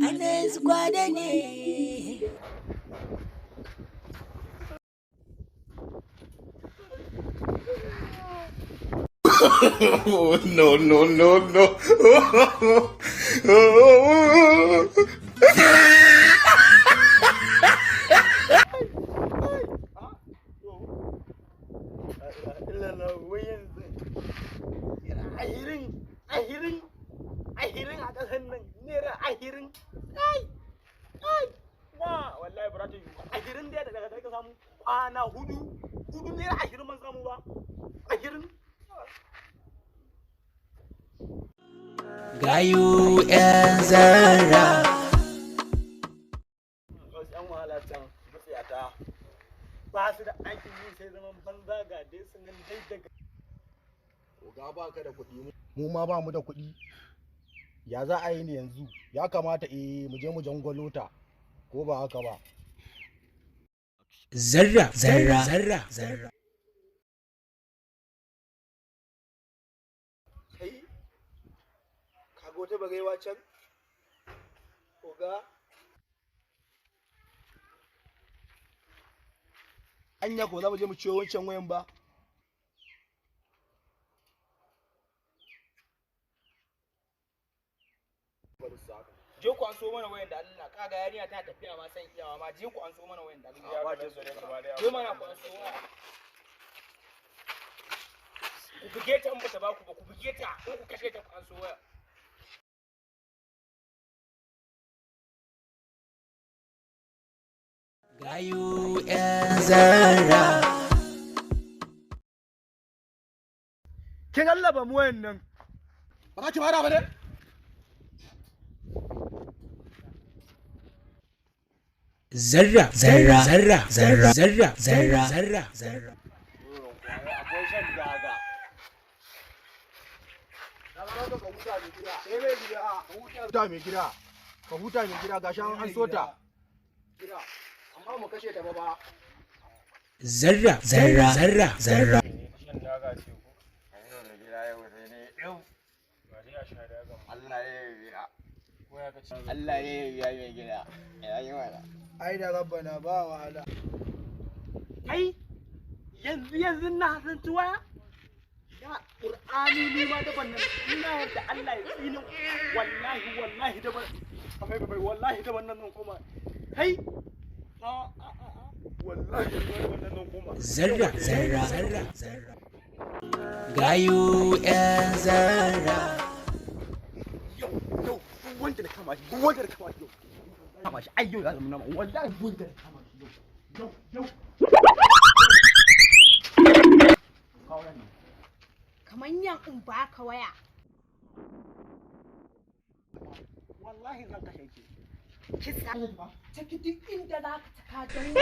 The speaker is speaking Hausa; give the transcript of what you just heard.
Anas gwada ne. Oh, no, no, no, no. Ahirin, ahirin, ahirin a ƙasar nan, naira ahirin. Ai, ai, wa, wallahi ba za ta yiwu ba. Ahirin dai daga ka samu kwana hudu, hudu naira ahirin ban samu ba. Ahirin. Gayu 'yan zarra. Wasu 'yan wahala can matsiyata ba su da aikin yi sai zaman banza ga dai su nan dai daga. Oga ba ka da kuɗi. Mu ma ba mu da kuɗi. Ya za a yi ne yanzu? Ya kamata eh mu je mu jangwalo ta. Ko ba haka ba? Zarra, zarra, zarra, zarra. Kai, kaga wata barewa can? Oga. Anya ko za mu je mu ciyo wancan wayan ba? Je ku an so mana wayan da Allah, kaga yarinya ta tafiya ma san iyawa ma, je ku an so mana wayan da Allah. Je mana ku an so waya. Ku buge ta in bata baku ba, ku buge ta ko ku kashe ta, ku an so waya. Gayu 'yan zarra. Kin Allah ba mu wayan nan. Ba za ki fara ba ne? Zarra, zarra, zarra, zarra, zarra, zarra, zarra, zarra. Akwai shan daga. Eh mai gida, ka huta mai gida. Ka huta mai gida gashi an so ta. Gida. Amma mu kashe ta ba ba. Zarra, zarra, zarra, zarra. Shan daga ce ko ba dai a sha daga mu. Allah ne ya biya. Ko ya kace? Allah ne ya biya mai gida. Ya yi mana. Ai da rabbana ba wahala. Kai, yanzu yanzu na san waya? Ya Qur'ani ni ma daban nan ina yadda Allah ya tsinin, wallahi wallahi daban abai bai, wallahi daban nan zan koma. Kai, a a a a, wallahi daban nan zan koma. Zarra, zarra, zarra, zarra. Gayu 'yan zarra. Yau yau duk wanda na kama shi, duk wanda na kama shi yau, kama shi ai yau ya zama nama, wallahi duk wanda na kama shi yau yau yau. Kawo nan. Kamar yan in baka waya. Wallahi zan kashe ki. Kisa. Ciki duk inda za ka taka don